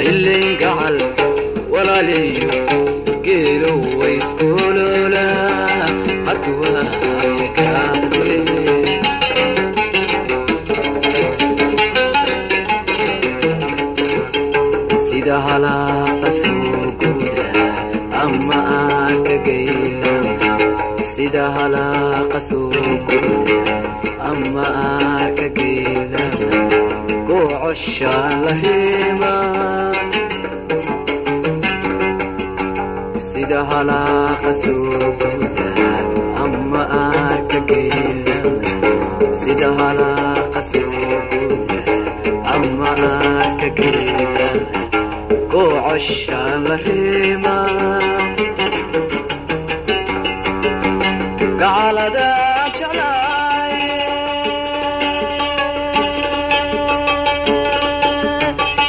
Ileen gacal walaaliyo geelo wayskuuloola hadwaaya gaahde. Sida halaaqa soo guda ama arka geylama, sida halaaqa soo guda ama arka geylama, gocoshaan la heema. Sida halaaqa soo guda ama arka geylama, sida halaaqa soo guda ama arka geylama, gocoshaan la reema. Gacalada jeclaay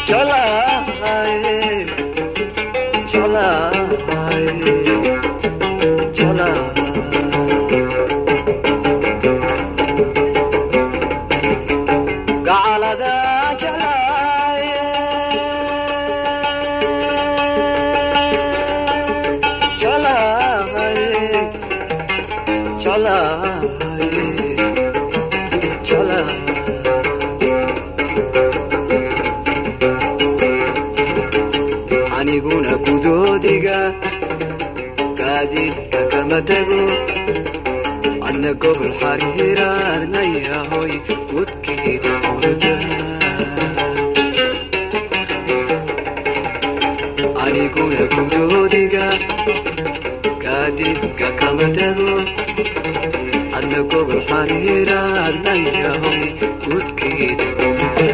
jeclaay jeclaay jeclaay gacalada jeclaay jeclaay jeclaay jeclaay. Aniguna gudoodiga gaadiidka kama tago, adna gobol xariiraadnayahoy gudkeeda hurda. Aniguna gudoodiga gaadiidka kama tago, adna gobol xariiraadnayahoy gudkeeda hurda.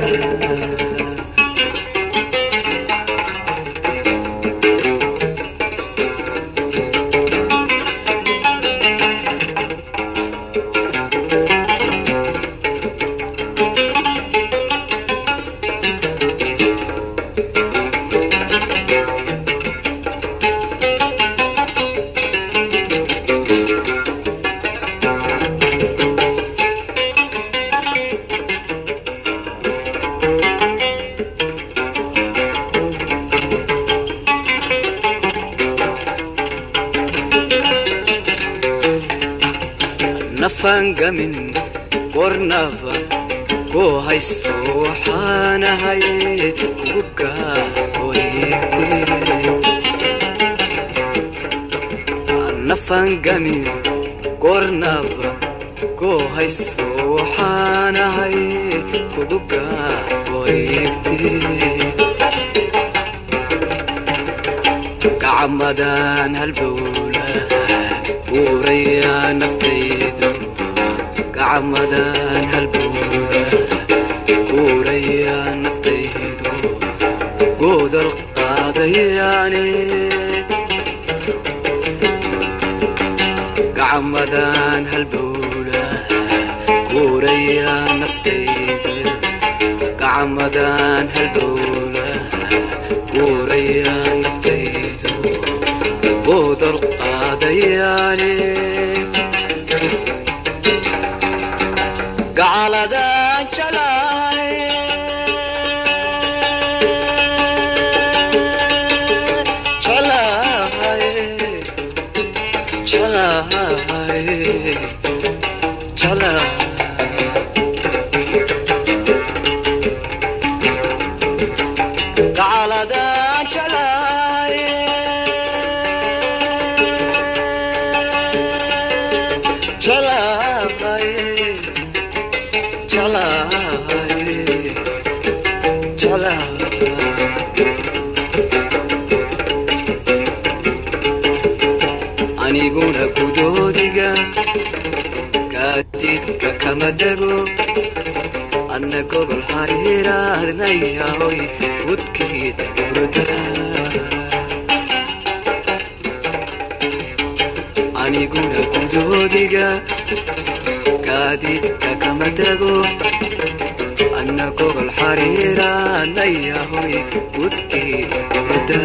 Nafangamin gornaba koo hayso, waxaanahay kugu gaaforeegte. Nafangamin gornaba koo hayso, waxaanahay kugu gaaforeegte. Gacamadan halbowla guuraya naftaydu, gacamadan halbowla guuraya naftaydu, goodal qaadayaane. Gacamadan halbowla guuraya naftaydu, gacamadan halbowla guuraya naftaydu, goodal qaadayaane. Gacaladan jeclaay jeclaay jeclaay jeclaay gacaladan jeclaay jeclaay jeclaay jeclaay. Aniguna gudoodiga gaadiidka kama dago, adna gobol xariiraadnayahoy gudkeeda hurda. Aniguna gudoodiga gaadiidka kama tago, adna gobol xariiraadnayahoy gudkeeda hurda.